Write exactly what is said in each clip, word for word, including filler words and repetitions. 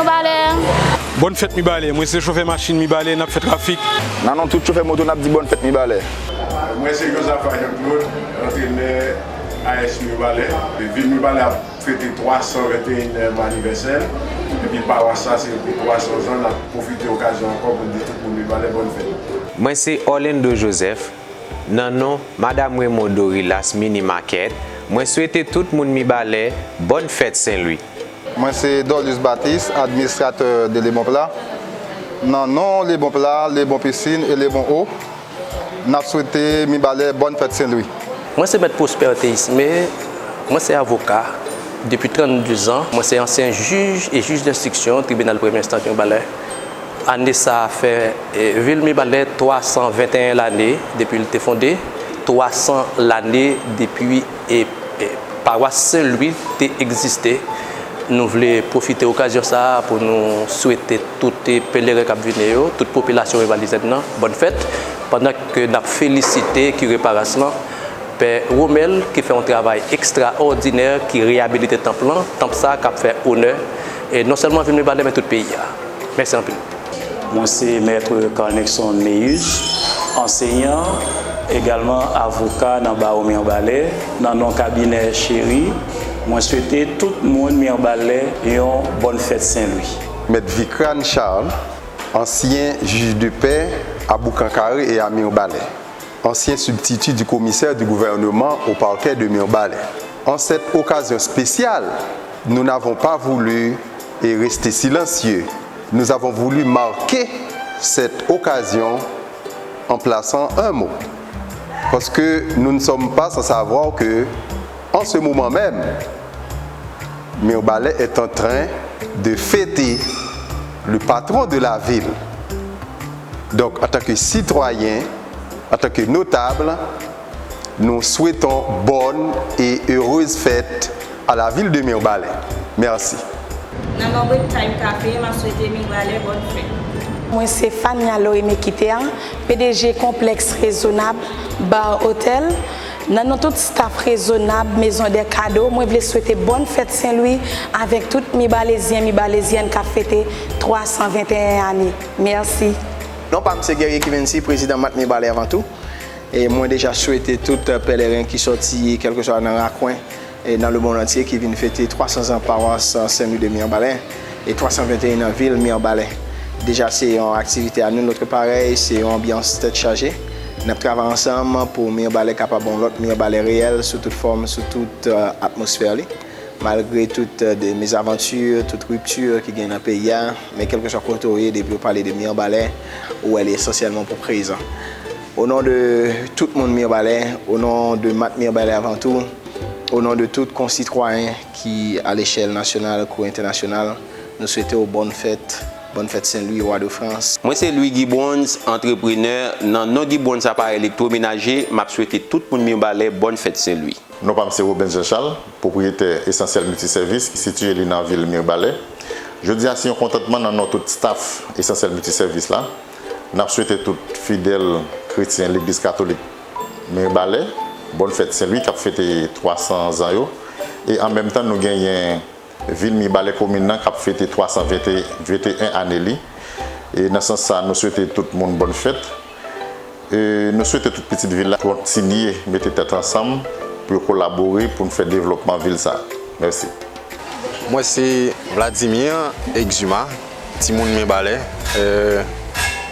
Mibalè. Bòn fèt Mibalè, mwen se chofè machin Mibalè, n ap fè trafik. Nan non tout chofè moto, n ap di bòn fèt Mibalè. Mwen se Josaphat Jean Claude, antrenè A S Mibalè. Vil Mibalè ap fete twa san venteyenyèm anivèsè l, epi pawas la se pou twa san zan, n ap pwofite okazyon ankò pou n di tout moun Mibalè bòn fèt. Mwen se Orlando Joseph, nan non Madam Raymond Dorilas Mini Market, mwen swete tout moun Mibalè bòn fèt Sen Lwi. Mwen se Dorlius Baptiste, administratè de Lebon Pla. Nan non Lebon Pla, Lebon Pisin e Lebon O, n ap swete Mibalè bòn fèt Sen Lwi. Mwen se Mèt Prosper Théismé, mwen se avoka depi trannde zan, mwen se ansyen jij e jij denstriksyon tribinal premye enstans Mibalè. Ane sa a fè eh, vil Mibalè twa san venteyen lane depi l te fonde, twa san lane depi eh, eh, pawas Sen Lwi te egziste. Nou vle pwofite okazyon sa a pou nou swete tout eh, peleren k ap vini yo, tout popilasyon Mibalè nan bòn fèt, pandan ke n ap felisite kire pawas lan, Pè Romel, ki fè yon travay ekstraòdinè, ki reyabilite tanp lan, tanp sa a k ap fè onè eh, non sèlman vil Mibalè, men tout peyi a. Mèsi anpil. Mwen se Mèt Carnexon Meyus, ansenyan, egalman avoka nan bawo Mibalè. Nan non kabinè Chéry, mwen swete tout moun Mibalè yon bòn fèt Sen Lwi. Mèt Vicrane Charles, ansyen jij de pè a Boukan Kare e a Mibalè, ansyen sibtiti di komisè di gouvèneman o pakè de Mibalè. An sèt okazyon espesyal, nous n'avons pas voulu et rester silencieux. Nous avons voulu marquer cette occasion en plaçant un mot. Parce que nous ne sommes pas sans savoir que, en ce moment même, Mirebalais est en train de fêter le patron de la ville. Donc, en tant que citoyen, en tant que notable, nous souhaitons bonne et heureuse fête à la ville de Mirebalais. Merci. Nan non Brick Time Café, m ap swete Mirebalais bòn fèt. Mwen se Fania Lorime Kiter, P D G Konplèks Rezonab Bar Hotel. Nan non tout staf Rezonab Maison des Cadeaux, mwen vle swete bòn fèt Sen Lwi avèk tout Mibalezyen, Mibalezyèn k ap fete twa san venteyen ane. Mèsi. Non pa m se Guerrier Kivency, prezidan Mat Mibalè avan tou. E mwen deja swete tout pèleren ki sòti kèlkeswa nan rakwen e nan lemonn antye ki vin fete twa san zan pawas Sen Lwi de Mirebalais e twa san venteyen an vil Mirebalais. Deja se yon aktivite à nul autre pareil, se yon anbyans tèt chaje. N ap travay ansanm pou Mirebalais kapab yon lòt Mirebalais reyèl sou tout fòm, sou tout atmosfè li. Malgre tout de mezaventi, tout ripti ki gen nan peyi a, men kèlkeswa kote w ye, depi yo pale de Mirebalais, ou wè li esansyèlman pou prezan. O non de tout moun Mirebalais, o non de Mat Mirebalais avan tou, o non de tout konsitwayen ki a lechèl nasyonal kou entènasyonal, nou swete w bòn fèt, bòn fèt Sen Lwi, Wa de Frans. Mwen se Louis Gibbons, antreprenè. Nan non Gibbons Aparèy Elektwomenaje, m ap swete tout moun Mirebalais bòn fèt Sen Lwi. Non pa m se Robens Jean Charles, pwopriyetè Essentiel Multiservice ki sitiye li nan vil Mirebalais. Jodi a se yon kontantman nan non tout staff Essentiel Multiservice la. N ap swete tout fidèl kretyen legliz katolik Mirebalais bòn fèt Sen Lwi k ap fete twa san zan yo. E an menm tan nou genyen vil Mirebalais komin nan k ap fete twa san venteyen ane li. E nan sans sa nou swete tout moun bòn fèt. E nou swete tout pitit vil la kontinye mete tèt ansanm pou yo kolabore pou n fè devlòpman vil sa. Mèsi. Mwen se Vladimir Exuma, timoun Mibalè,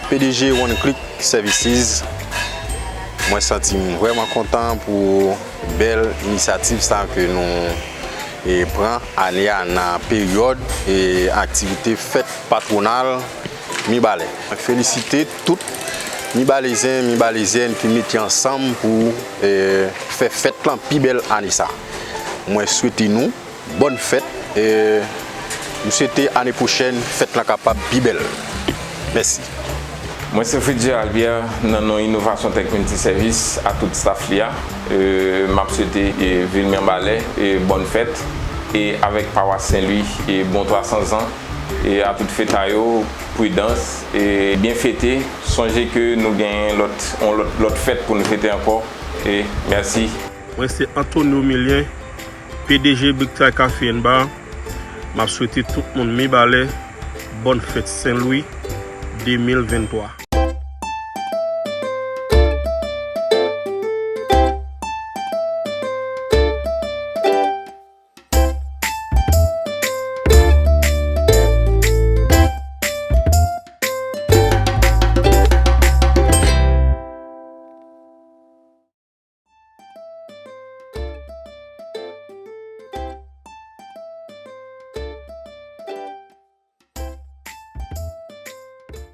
P D G One Click Services. Mwen santi m vrèman kontan pou bèl inisyativ sa ke nou pran ane a nan peryòd aktivite fèt patwonal Mibalè. Mwen felisite tout Mibalezyen, Mibalezyèn ki mete ansanm pou fè fèt lan pi bèl ane sa. Mwen swete nou bòn fèt. M swete ane pwochèn fèt lan kapab pi bèl. Mèsi. Mwen se Fitzgerald Pierre nan non Innovation Tech Multiservice a tout staff li a. M ap swete vil Mibalè bòn fèt e avèk pawas Sen Lwi bon twa san zan. E a tout feta yo, pridans e byen fete. Sonje ke nou genyen lòt, yon lòt, lòt fèt pou nou fete ankò. E mèsi. Mwen se Antonio Milien, P D G Brick Thai Cafe and Bar. M ap swete tout moun Mibalè Bòn fèt Sen Lwi de mil venntwa.